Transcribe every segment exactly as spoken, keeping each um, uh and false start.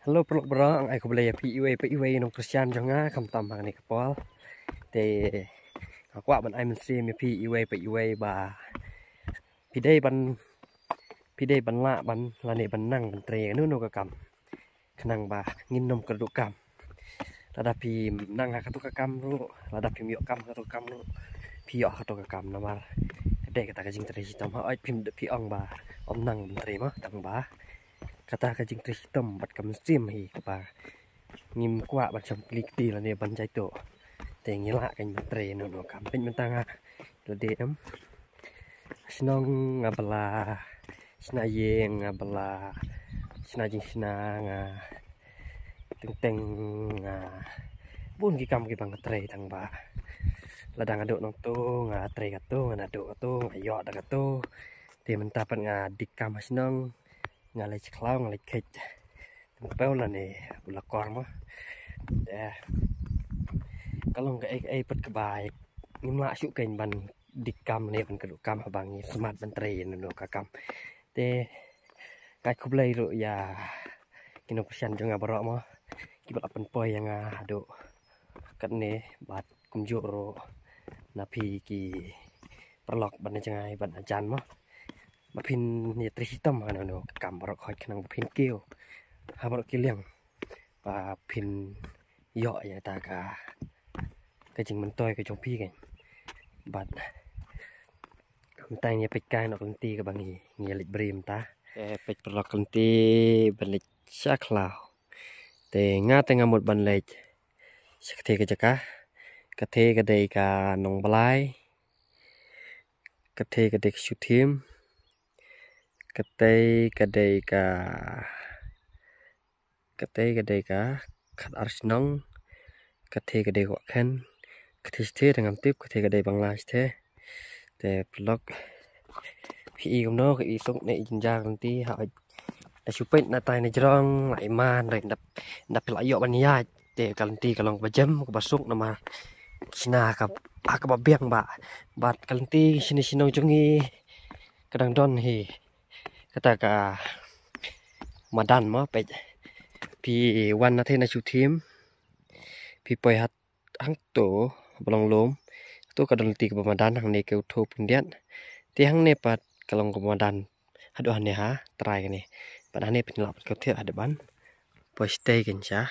Hello paralok baroh, nga ai khublei ïa phi iwei pa iwei nong Khristan jong nga khamtam ha kane ka por. Te nga kwah ban ai mynsiem ïa phi iwei pa iwei ba phi dei ban, phi dei ban lah ban lane ban nang ban trei kano kano ka kam. Khnang ba ngin nym kyrduh kam. Lada phi nang ha kato ka kam ruh, lada phim ïoh kam ha kato ka kam ruh, phi ïoh ha kato ka kam namar ka dei kata ka jingtrei shitom. Hooid phim, phi ong ba ym nang ban trei mo, tang ba kata ka jingtrei shitom bad ka mynsiem hi kaba ngim kwah ban shong pli kti lane ban jaituh. Te ngi lah kan ban trei kano kano ka kam. Peit mynta nga la dei em. Shnong nga bylla, shna ïing nga bylla, shna jingshna nga, teng teng nga, bun ki kam kiba nga trei tang ba lada nga duh nangto nga trei kato, nga naduh kato nga ïoh da kato. Te mynta pat nga dik kam ha shnong, nga leit khlaw nga leit kheit. Tang pew lane u la kor mo. Te ka long kaei kaei pat kaba ngim lah shuh kein ban dik kam ne ban kyrduh kam haba ngi smat ban trei kano kano ka kam. Te nga ai khublei ruh ïa ki nong Khristan jong nga baroh mo, kiba la pynpoi ïa nga haduh katne bad kumjuh ruh na phi ki paralok bad na jngai bad na jan mo, ba phin ïa trei shitom ha kano kano ka kam baroh khoit khnang ba phin kiew ha baroh ki liang ba phin ïoh ïa kata ka, ka jingmyntoi ka jong phi kein. Bad mynta ngin ïa peit kai noh ka lynti kaba ngi, ngi ïa leit briew mynta. Te peit paralok, ka lynti ban leit sha khlaw. Te nga te nga mut ban leit sha katei ka jaka. Katei ka dei ka Nongblai, katei ka dei ka Shuthim, katei ka dei ka, katei ka dei ka Khatar Shnong, katei ka dei ka Wahkhen, katei shatei te ngam tip, katei ka dei Bangla shatei. Te paralok, phi i kumno, ka i suk ne i jynjar ka lynti. Ha, da shu peit na tai na jrong la i man, da, da phi la ïoh ban ïaid. Te ka lynti ka long kaba jem kaba suk namar shna ka, ha kaba biang ba. Bad ka lynti shane shnong jong ngi ka dang don hi kata ka madan mo. Peit, phi wan na te na Shuthim, phi poi ha hangto ba long lum, to ka don lynti kaba madan, hangne ka uthup khyndiat. Te hangne pat ka long kaba madan haduh hangne ha trai kane. Bad hangne phin lah pat ka thiah haduh ban poi shatei kein sha,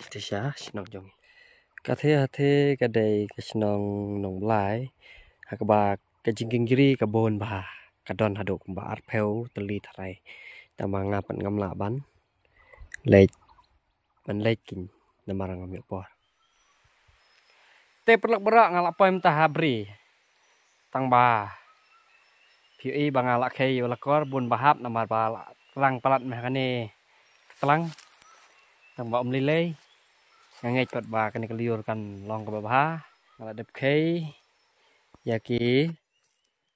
shatei sha shnong jong ngi. Katei hatei ka dei ka shnong Nongblai, ha kaba ka jingkieng jri ka bun bha, ka don haduh kumba arphew tylli tharai. Tang ba nga pat ngam lah ban leit, ban leit kein namar ngam ïoh por. Te paralok baroh, nga la poi mynta ha bri. Tang ba phi ïohi ba nga la khei ïa u lakor bun ba hap namar ba la rang palat mih kane ka tlang. Tang ba ym lei lei, nga ngeit pat ba kane ka lyiur kan long kaba bha. Nga la dep khei ïa ki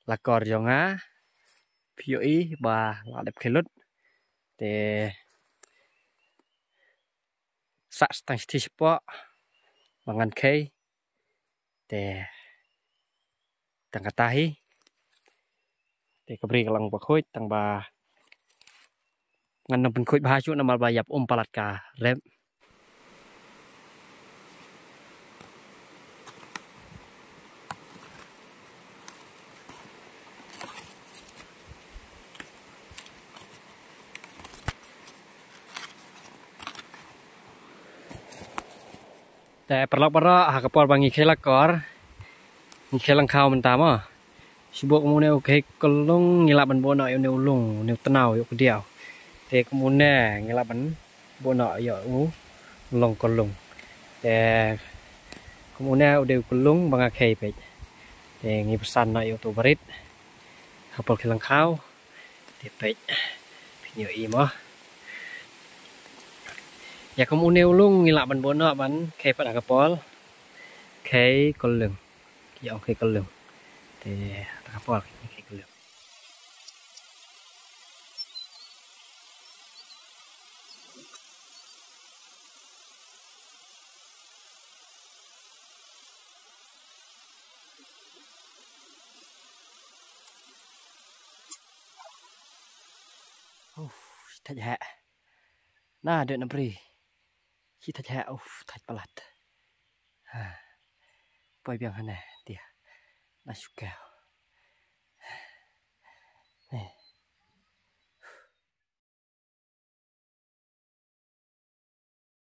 lakor jong nga, phi ïohi ba la dep khei lut. Te sah tang shithi shapoh ba ngan khei. Te tang kata hi. Te ka bri ka long ba khuid, tang ba ngan nang pynkhuid bha shuh namar ba ïap um palat ka rep. Te paralok baroh, ha ka por ba ngi khei lakor, ngi khei lyngkhaw mynta mo. Shu buh kum une u khei kyllung, ngi lah ban buh noh ïa une u lung, une u tnaw ïa u kdiaw. Te kum une ngi lah ban buh noh ïa u long kyllung. Te kum une u dei u kyllung ba nga khei peit. Te ngi pyrsan noh ïa uto u barit ha por khei lyngkhaw. Te peit, phin ïohi mo. Ïa kum une u lung ngi lah ban buh noh ban khei pat ha ka por khei kyllung. Ki ong khei kyllung. Te ha ka por khei kyllung. Uf, thait heh. Na dei na bri. Ki thait ha, uf, thait palat. Ha. Poi biang hane, tia. Na shuka.